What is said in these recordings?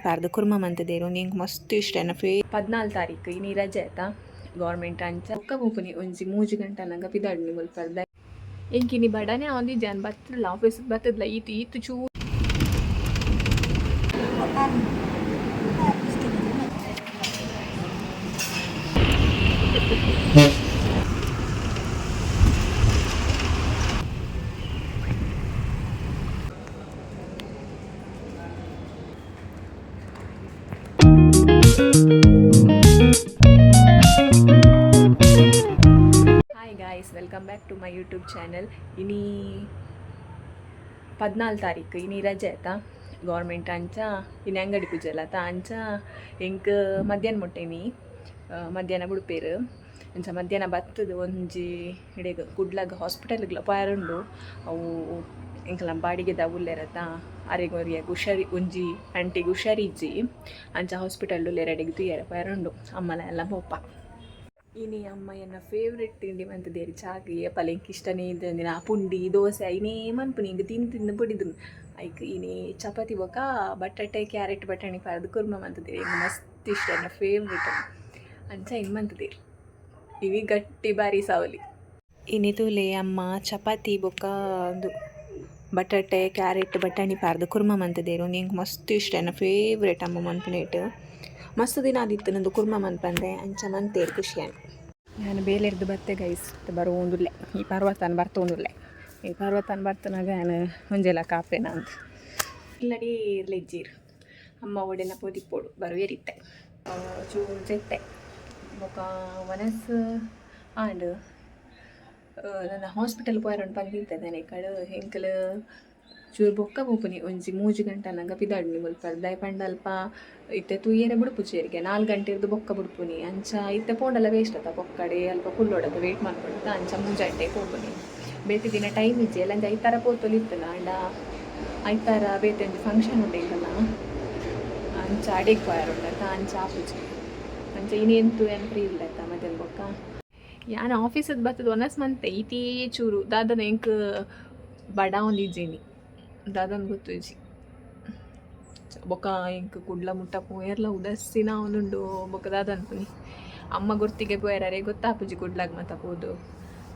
ಪಾರ್ದ್ ಕುರ್ಮ ಮಂತುದೆರ್ ಉಂದು ಎಂಕ್ ಮಸ್ತ್ ಇಷ್ಟ ಎನ್ನ 14 ತಾರೀಕು ಇನಿ ರಜೆ ಆತ ಗವರ್ನಮೆಂಟ್ ಅಂಚ ಬೊಕ್ಕ ಪೋಪುನಿ ಒಂಜಿ 3 ಗಂಟೆ ಆನಗ ಪಿದಾಡುನಿ ಮುಲ್ಪರ್ದ್ ಎಂಕ್ ಇನಿ ಬಡನೆ ಆವೊಂದಿಜ್ಜಿ ಯಾನ್ ಬತ್ತುಲ್ಲ ಆಫೀಸ್ ಬತ್ತುದ್ಲ ಈತ್ ಈತ್ ಚೂರು. Hi guys, welcome back to my YouTube channel. ಇನಿ 14 ತಾರೀಕು, ಇನಿ ರಜೆ ಆಯ್ತಾ ಗೌರ್ಮೆಂಟ್ ಅಂಚ. ಇನಿ ಅಂಗಡಿ ಪೂಜೆ ಅಲ್ಲ ಅಂಚ ಎಂಕ್ ಮಧ್ಯಾಹ್ನ ಮುಟ್ಟೆ ಇನಿ ಮಧ್ಯಾಹ್ನ ಬುಡ್ಪೇರು. ಅಂಚ ಮಧ್ಯಾಹ್ನ ಬತ್ತದು ಒಂಜಿ ಇಡೆಗ್ ಕುಡ್ಲಗ್ ಹಾಸ್ಪಿಟಲ್ಗ್ಲ ಪೋಯರುಂಡು. ಅವು ಎಂಕಲ್ನ ಬಾಡಿಗೆದ ಉಲ್ಲೆರತ, ಅರೆಗ್ ಒರಿಯಗ್ ಹುಷಾರಿ, ಒಂಜಿ ಆಂಟಿಗ್ ಹುಷಾರಿಜ್ಜಿ. ಅಂಚ ಹಾಸ್ಪಿಟಲ್ ಉಲ್ಲೆರ್, ಅಡೆಗ್ ತೂಯರೆ ಪೋಯರುಂಡು. ಅಮ್ಮಲ ಎಲ್ಲ ಪೋಪ. ಇನಿ ಅಮ್ಮ ಎನ್ನ ಫೇವ್ರೆಟ್ ತಿಂಡಿ ಮಂತುದೆರ್, ಚಾಗ್. ಏಪಲ ಎಂಕ್ ಇಷ್ಟನೇ ಇದ್ದಂದಿನ ಪುಂಡಿ ದೋಸೆ ಐನೇ ಮನ್ಪುನಿ. ಎಂಕ್ ತಿಂದು ತಿಂದು ಪೊಡಿದುಂಡು. ಐಕ್ ಇನಿ ಚಪಾತಿ ಬೊಕ ಬಟಾಟೆ ಕ್ಯಾರೆಟ್ ಬಟಾಣಿ ಪಾರ್ದ್ ಕುರ್ಮ ಮಂತುದೆರ್. ಎಂಕ್ ಮಸ್ತ್ ಇಷ್ಟ, ಎನ್ನ ಫೇವ್ರೆಟ್. ಅಂಚ ಇನ್ ಮಂತುದೆರ್. ಇನಿ ಗಟ್ಟಿ ಬಾರಿ ಸಾವಲಿ. ಇನಿ ತೂಲೆ, ಅಮ್ಮ ಚಪಾತಿ ಬೊಕ ಉಂದು ಬಟಾಟೆ ಕ್ಯಾರೆಟ್ ಬಟಾಣಿ ಪಾರ್ದ್ ಕುರ್ಮ ಮಂತುದೆರ್. ಉಂದು ಎಂಕ್ ಮಸ್ತ್ ಇಷ್ಟ, ಎನ್ನ ಫೇವ್ರೆಟ್ ಅಮ್ಮ ಮನ್ಪುನೇಟ್. ಮಸ್ತ್ ದಿನ ಆದಿತ್ತು ಉಂದು ಕುರ್ಮ ಮನ್ಪಂದೆ. ಅಂಚ ಮಂತೇರ್, ಖುಷಿ ಆಂಡ್. ಯಾನ್ ಬೇಲೆರ್ದ್ ಬತ್ತೆ ಗೈಸ್, ಬರೋಂದುಲ್ಲೆ. ಈ ಪರ್ವತನ್ ಬರ್ತೊಂದುಲ್ಲೆ. ಈ ಪರ್ವತನ್ ಬರ್ತನಾಗ ಯಾನ್ ಒಂಜೆಲ ಕಾಪೆನ ಅಂದ್ ಇಲ್ಲಡಿ ಲೆಜ್ಜೀರ್. ಅಮ್ಮ ಒಡೆನ ಪೋದಿಪ್ಪೋಡು ಬರುವೆರಿತ್ತೆ. ಚೂರು ಜೆತ್ತೆ, ಬೊಕ ವನಸ್ ಆಂಡ್. ನನ್ನ ಹಾಸ್ಪಿಟಲ್ ಪೋಯರ ಪಂದಿತ್ತೆ ಕಡು. ಎಂಕಲ್ ಚೂರು ಬೊಕ್ಕ ಪೋಪುನಿ, ಒಂಜಿ 3 ಗಂಟೆ ಆನಗ ಪಿದಾಡುನಿ ಮುಲ್ಪ. ದಾಯೆ ಪಂಡ ಅಲ್ಪ ಇತ್ತೆ ತೂಯೆರೆ ಬುಡ್ಪುಜೆರ್ಗೆ, 4 ಗಂಟೆರ್ದು ಬೊಕ್ಕ ಬುಡ್ಪುನಿ. ಅಂಚ ಇತ್ತೆ ಪೋಂಡಲ ವೇಸ್ಟ್ ಅತ್ತ, ಪೊಕ್ಕಡೆ ಅಲ್ಪ ಕುಲ್ಲೊಡತ್ತ, ವೇಟ್ ಮನ್ಪೊಡತ್ತ. ಅಂಚ 3 ಗಂಟೆ ಪೋಪುನಿ. ಬೇತೆ ದಿನ ಟೈಮ್ ಇಜ್ಜಿ. ಎಲ್ಲಂಜಿ ಐತಾರ ಪೋತೊಲಿ ಇತ್ತಲ್ಲ, ಆಂಡ ಐತಾರ ಬೇತೆ ಒಂಜಿ ಫಂಕ್ಷನ್ ಉಂಡು ಎಂಕಲ್ನ, ಅಂಚ ಅಡೆಗ್ ಪೋಯರ ಉಂಡತ್ತ, ಅಂಚ ಆಪುಜಿ. ಅಂಚ ಇನಿ ಎಂತು ಏನು ಫ್ರೀ ಇಲ್ಲ ಆಯ್ತಾ ಮಧ್ಯಾಹ್ನ ಬೊಕ್ಕ. ಯಾನ್ ಆಫೀಸದ್ ಬತ್ತದ ಒನಸ್ ಮಂತೆ ಈತೇ ಚೂರು. ದಾದನ ಎಂಕ್ ಬಡ ಒಂದಿಜ್ಜಿ, ದಾದನ್ ಗೊತ್ತುಜ್ಜಿ. ಬೊಕ ಎಂಕ್ ಕುಡ್ಲ ಮುಟ್ಟ ಪೋಯರ್ಲ ಉದಾಸಿನ ಆವೊಂದುಂಡು. ಬೊಕ ದಾದ ಅನ್ಪುನಿ, ಅಮ್ಮ ಗುರ್ತಿಗೆ ಪೋಯರ ಗೊತ್ತಾಪುಜಿ ಕುಡ್ಲಾಗ್ ಮಾತ ಪೋದು.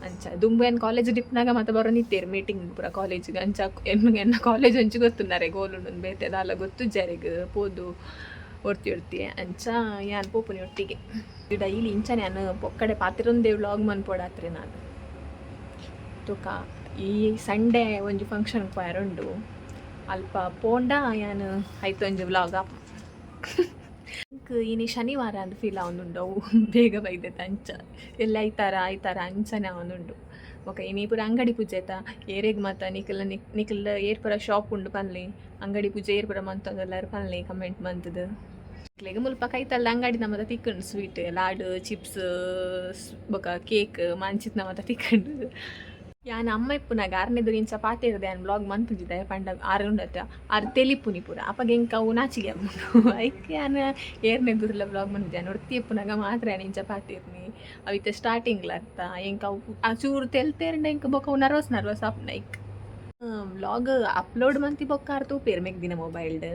ಅಂಚ ದುಂಬು ಏನ್ ಕಾಲೇಜ್ ಡಿಪ್ನಾಗ ಮಾತ ಬರೋನಿತ್ತೇರು ಮೀಟಿಂಗ್ ಪೂರ ಕಾಲೇಜಿಗೆ. ಅಂಚ ಎನ್ನ ಎನ್ನ ಕಾಲೇಜ್ ಒಂಚಿ ಗೊತ್ತುಂಡು ಗೋಲುಂಡು, ಬೇತೆ ದಾಲ ಗೊತ್ತುಜ್ಜಿ ಅರೆಗ್. ಪೋದು ಒರ್ತಿ ಒರ್ತಿ ಅಂಚ ಯಾನ್ ಪೋಪುನಿ ಒಟ್ಟಿಗೆ ಡೈಲಿ. ಇಂಚನೆ ಯಾನ್ ಪೊಕ್ಕಡೆ ಪಾತೆರೊಂದೇ ವ್ಲಾಗ್ ಮನ್ಪೊಡಾತ್ರೆ ನಾನು. ತುಕ ಈ ಸಂಡೇ ಒಂಜಿ ಫಂಕ್ಷನ್ ಪೋಯರುಂಡು. ಅಲ್ಪ ಪೋಂಡ ಯಾನ್ ಐತ ಒಂಜಿ ವ್ಲಾಗ್ ಆಪ್. ಇನಿ ಶನಿವಾರ ಅಂದ್ ಫೀಲ್ ಆವೊಂದುಂಡು. ಅವು ಬೇಗ ಬೈದೆತ ಅಂಚ. ಎಲ್ಲ ಐತಾರ ಐತಾರ ಅಂಚನೆ ಆವೊಂದುಂಡು. ಬೊಕ ಇನಿ ಪೂರ ಅಂಗಡಿ ಪೂಜೆ ಆಯ್ತಾ. ಏರೆಗ್ ಮಾತ ನಿಕಲ್ ನಿಕಲ್ ಏರ್ ಪೂರ ಶಾಪ್ ಉಂಡು ಪನ್ಲೆ. ಅಂಗಡಿ ಪೂಜೆ ಏರ್ ಪೂರ ಮಂತೊಂದುಲ್ಲೆರ್ ಪನ್ಲೆ ಕಮೆಂಟ್ ಮಂತುದು. ನಿಕ್ಲೆಗ್ ಮುಲ್ಪ ಕೈತಲ್ದ ಅಂಗಡಿ ಮಾತ ತಿಕ್ಕುಂಡು. ಸ್ವೀಟ್, ಲಾಡು, ಚಿಪ್ಸ್ ಬೊಕ ಕೇಕ್ ಮಂಚಿತ್ನ ಮಾತ ತಿಕ್ಕುಂಡು. ಯಾನ್ ಅಮ್ಮ ಇಪ್ಪುನಾಗ ಆರ್ನೆದುರು ಇಂಚ ಪಾತೆರ್ದೆ ಯಾನ್ ವ್ಲಾಗ್ ಮನ್ಪುಜಿ. ಪಂಡ ಆರ್ ಉಂಡತ್ತ, ಆರ್ ತೆಲಿಪುನಿ ಪೂರ. ಅಪಗ ಎಂಕ್ ಅವು ನಾಚಿಗೆ ಆಪುಂಡು. ಐಕ್ ಯಾನ್ ಏರ್ನೆದುರುಲ ವ್ಲಾಗ್ ಮನ್ಪುಜಿ. ಯಾನ್ ಒರ್ತಿ ಇಪ್ಪುನಾಗ ಮಾತ್ರ ಯಾನ್ ಇಂಚ ಪಾತೆರ್ನಿ. ಅವು ಇತ್ತೆ ಸ್ಟಾರ್ಟಿಂಗ್ಲ ಅತ್ತ, ಎಂಕ್ ಅವು ಆ ಚೂರು ತೆಲ್ತೇರ್ಂಡ ಎಂಕ್ ಬೊಕ ಅವು ನರ್ವಸ್ ನರ್ವಸ್ ಆಪುಂಡು. ಐಕ್ ವ್ಲಾಗ್ ಅಪ್ಲೋಡ್ ಮಂತಿ ಬೊಕ್ಕ ಆರ್ ತೂಪೇರು ಮೆಗ್ದಿನ ಮೊಬೈಲ್ಡ್.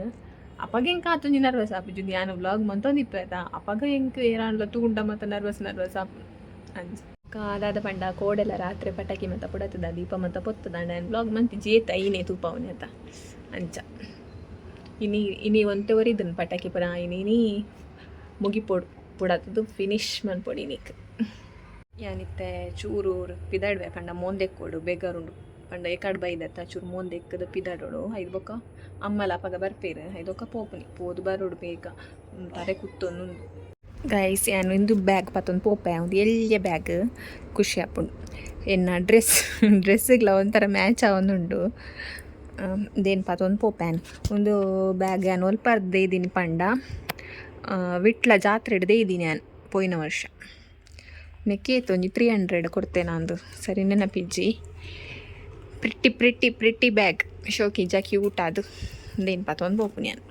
ಅಪಗ ಎಂಕ್ ಆತೊಂಜಿ ನರ್ವಸ್ ಆಪುಜಿ. ಯಾನ್ ವ್ಲಾಗ್ ಮಂತೊಂದಿಪ್ಪೆ ಆತ, ಅಪಗ ಎಂಕ್ ಏರಾಂಡ್ಲ ತೂಂಡ ಮಾತ ನರ್ವಸ್ ನರ್ವಸ್ ಆಪುಂಡು ಅಂಚ. ದಾದ ಪಂಡ ಕೋಡೆಲ ರಾತ್ರೆ ಪಟಾಕಿ ಮಾತ ಪುಡತದ, ದೀಪ ಮಾತ ಪೊತ್ತದ. ಆಂಡ ಯಾನ್ ವ್ಲಾಗ್ ಮಂತಿಜಿ, ಏತ ಐನೆ ತೂಪಾವುನಿ ಆತ. ಅಂಚ ಇನಿ ಇನಿ ಒಂತೆ ಒರಿದುಂಡು ಪಟಾಕಿ ಪೂರ. ಇನಿ ಇನಿ ಮುಗಿಪೊಡು, ಪುಡತದು ಫಿನಿಶ್ ಮನ್ಪೊಡು ಇನಿಕ್. ಯಾನಿತ್ತೆ ಚೂರು ಪಿದಾಡ್ವೆ. ಪಂಡ ಮೋಂದೆಕ್ಕೊಡು, ಬೆಗರುಂಡು. ಪಂಡ ಏಕಾಡ್ ಬೈದತ್ತ, ಚೂರು ಮೋಂದೆಕ್ಕದ ಪಿದಾಡೋಡು. ಐದು ಬೊಕ್ಕ ಅಮ್ಮಲ ಅಪಗ ಬರ್ಪೇರು, ಐದೊಕ್ಕ ಪೋಪುನಿ. ಪೋದು ಬರೋಡು ಬೇಗ, ತರೆ ಕುತ್ತೊಂದುಂಡು. ಗೈಸ್, ಯಾನ್ ಇಂದು ಬ್ಯಾಗ್ ಪತ್ತೊಂದು ಪೋಪೆ. ಒಂದು ಎಲ್ಯ ಬ್ಯಾಗ್, ಖುಷಿ ಆಪುಂಡು. ಎನ್ನ ಡ್ರೆಸ್ ಡ್ರೆಸ್ಸಿಗ್ಲ ಒಂಥರ ಮ್ಯಾಚ್ ಆವೊಂದುಂಡು. ದೇನ್ ಪತ್ತೊಂದು ಪೋಪೆ ಯಾನ್. ಒಂದು ಬ್ಯಾಗ್ ಯಾನ್ ಒಲ್ಪರ್ದ್ ಇದ್ದೀನಿ ಪಂಡ ವಿಟ್ಲ ಜಾತ್ರೆಡ್ ಇದ್ದೀನಿ ಯಾನ್ ಪೋಯಿನ ವರ್ಷ. ನೆಕ್ಕೇತು ಒಂಜಿ 300 ಕೊಡ್ತೇನೆ ಅಂದು, ಸರಿ ನೆನಪಿಜ್ಜಿ. ಪ್ರಿಟ್ಟಿ ಪ್ರಿಟ್ಟಿ ಪ್ರಿಟ್ಟಿ ಬ್ಯಾಗ್, ಶೋಕಿಂಚ ಕ್ಯೂಟ್ ಅದು. ದೇನ್ ಪತ್ತೊಂದು ಪೋಪುನಿ ಯಾನ್.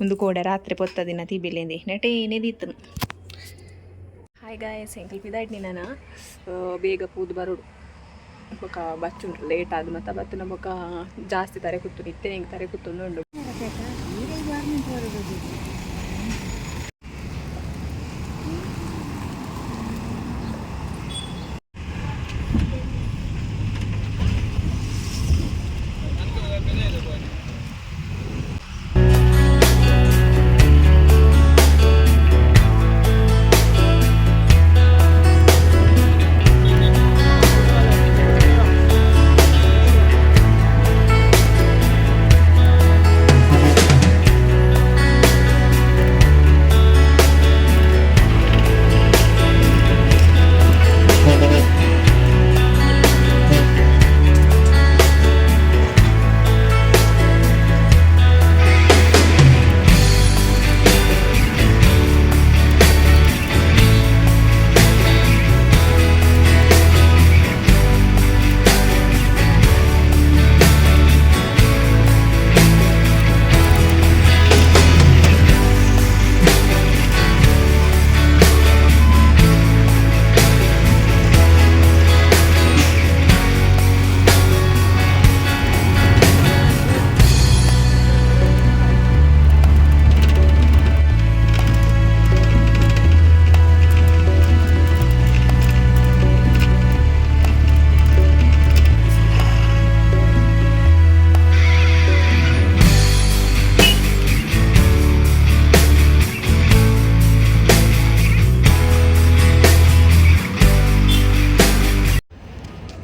ಒಂದು ಕೋಡೆ ರಾತ್ರಿ ಪೊತ್ತದಿನ ತಿಬಿಲೆಂದಿ ನೆಟೆ ನೆದಿತ್ತು. ಹಾಯ್ ಗಾಯ್ಸ್, ಎಂಕಲ್ ಪಿದಾಡ್ನಿ ನಾನ. ಬೇಗ ಪೂದು ಬರೋಡು. ಬೊಕ ಬಚ್ಚುಂಡು ಲೇಟ್ ಆದ್ ಮತ್ತ ಬತ್ತಿನ ಬೊಕ ಜಾಸ್ತಿ ತರೆ ಕುತ್ತುಂಡು ಇತ್ತೆ ಎಂಕ್ ತರೆ ಕುತ್ತೊಂದು ಉಂಡು.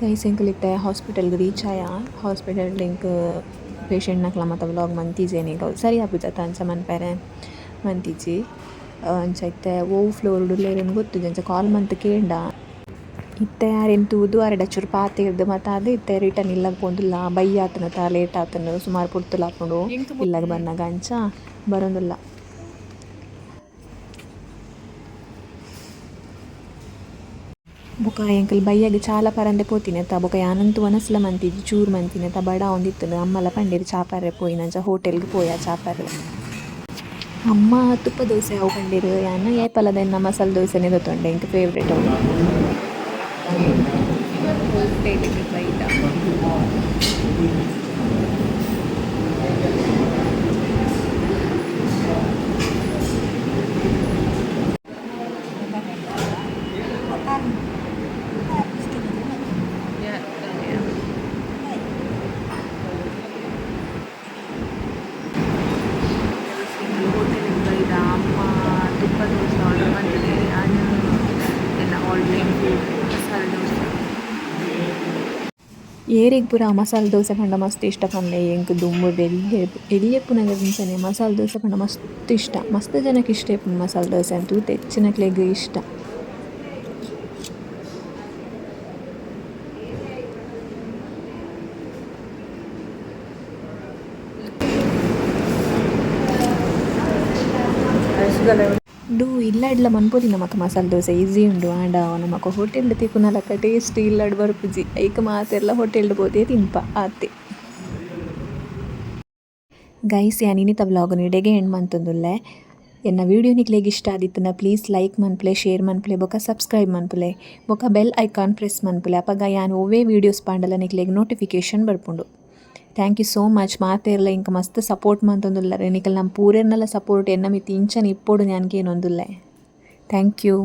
ಗೈಸ್, ಎಂಕುಲು ಇತ್ತೆ ಹಾಸ್ಪಿಟಲ್ಗೆ ರೀಚ್ ಆಯ. ಹಾಸ್ಪಿಟಲ್ ಎಂಕ್ ಪೇಷಂಟ್ ನಕ್ಲ ಮಾತ ವ್ಲಾಗ್ ಮಂತಿಜೆನೆ. ಸರಿ ಆಪುಜತ ಅಂಚ ಮನ್ಪೆರೆ ಮಂತಿಜಿ. ಅಂಚ ಇತ್ತೆ ಒವು ಫ್ಲೋರ್ ಉಲ್ಲೆರ್ ಗೊತ್ತುಜಿ, ಅಂಚ ಕಾಲ್ ಮಂತ್ ಕೇಂಡ. ಇತ್ತೆ ಆರೆನ್ ತೂದು ಆರೆಡ ಚೂರು ಪಾತೆರ್ದ್ ಮಾತ ಆದ್ ಇತ್ತೆ ರಿಟರ್ನ್ ಇಲ್ಲಗ್ ಪೋಂದುಲ್ಲ. ಬಯ್ಯ ಆತುಂಡತ, ಲೇಟ್ ಆತುಂಡು, ಸುಮಾರು ಪೊರ್ತುಲು ಆಪುಂಡು ಇಲ್ಲಗ್ ಬನ್ನಗ, ಅಂಚ ಬರೋಂದುಲ್ಲ. ಬೊಕ ಎಂಕುಲು ಬಯ್ಯಗ್ ಚಾಲ ಪರಂದೆ ಪೋತಿನತ. ಬೊಕ ಯಾನಂತೂ ವನಸ್ಲ ಮಂತಿಜಿ, ಚೂರು ಮಂತಿನತ, ಬಡ ಆವೊಂದಿತ್ತುಂಡು. ಅಮ್ಮಲ ಪಂಡೆರ್ ಚಾ ಪರ್ರೆ ಪೋಯಿನ, ಅಂಚ ಹೋಟೆಲ್ಗ್ ಪೋಯ ಚಾ ಪರ್ರೆ. ಅಮ್ಮ ತುಪ್ಪ ದೋಸೆ ಅವು ಪಂಡೆರ್. ಯಾನ್ ಏಪಲದ ಎನ್ನ ಮಸಾಲೆ ದೋಸೆನೆ ದೆತೊಂಡೆ, ಎಂಕ್ ಫೇವ್ರೇಟ್ ಅವು. ಹೋಟೆಲ್ಗೆ ಬೈದ. ಹೋಟೆಲ್ಗೆ ಬೈದ. ಅಮ್ಮ ತುಪ್ಪ ದೋಸೆ ಆರ್ಡರ್ ಮಂತಿದೆ, ಯಾನ್ ಎನ್ನ ಆಲ್ರೆಡಿ ಮಸಾಲೆ ದೋಸೆ. ಏರೆಗ್ ಪೂರ ಮಸಾಲೆ ದೋಸೆ ಪಂಡ ಮಸ್ತ್ ಇಷ್ಟ ಪನ್ಲೆ. ಎಂಕ್ ದುಂಬುರ್ದು ಎಲ್ಯ ಎಲ್ಯೆಪ್ಪುನಗ ಇಂಚನೆ ಮಸಾಲೆ ದೋಸೆ ಪಂಡ ಮಸ್ತ್ ಇಷ್ಟ. ಮಸ್ತ್ ಜನಕ್ ಇಷ್ಟ ಇಪ್ಪುಂಡು ಮಸಾಲೆ ದೋಸೆ ಅಂತ, ಹೆಚ್ಚಿನಕ್ಲೆಗ್ ಇಷ್ಟ. ಉಂದು ಇಲ್ಲಡ್ಲ ಮನ್ಪೊಲಿ ನಮಕ್ ಮಸಾಲೆ ದೋಸೆ, ಈಸಿ ಉಂಡು. ಆಂಡ ನಮಕ್ ಹೋಟೆಲ್ಡ್ ತಿಕ್ಕುನ ಲೆಕ್ಕ ಟೇಸ್ಟ್ ಇಲ್ಲಡ್ ಬರ್ಪುಜಿ. ಐಕ್ ಮಾತೆರ್ಲ ಹೋಟೆಲ್ಡ್ ಪೋದೇ ತಿನ್ಪ ಆತೆ. ಗೈಸ್, ಯಾನ್ ಇನಿತ ವ್ಲಾಗ್ ಇಡೆಗೆ ಎಂಡ್ ಮಂತೊಂದುಲ್ಲೆ. ಎನ್ನ ವೀಡಿಯೋ ನಿಕ್ಲೆಗ್ ಇಷ್ಟ ಆದಿತ್ತುಂಡ ಪ್ಲೀಸ್ ಲೈಕ್ ಮನ್ಪುಲೆ, ಶೇರ್ ಮನ್ಪುಲೆ ಬೊಕ ಸಬ್ಸ್ಕ್ರೈಬ್ ಮನ್ಪುಲೆ ಬೊಕ bell icon press ಮನ್ಪುಲೆ. ಅಪಗ ಯಾನ್ ಒವ್ವೆ ವೀಡಿಯೋಸ್ ಪಾಂಡಲ ನಿಕ್ಲೆಗ್ ನೋಟಿಫಿಕೇಷನ್ ಬರ್ಪುಂಡು. Thank you so much. ಮಾತೆರ್ಲ ಎಂಕ್ ಮಸ್ತ್ ಸಪೋರ್ಟ್ ಮಂತೊಂದುಲ್ಲೆರ್. ನಿಕಲ್ನ ಪೂರೆರ್ನಲ ಸಪೋರ್ಟ್ ಎನ್ನ ಮಿತ್ತ್ ಇಂಚನೆ ಇಪ್ಪೊಡು ಯಾನ್ ಕೇನೊಂದುಲ್ಲೆ. Thank you.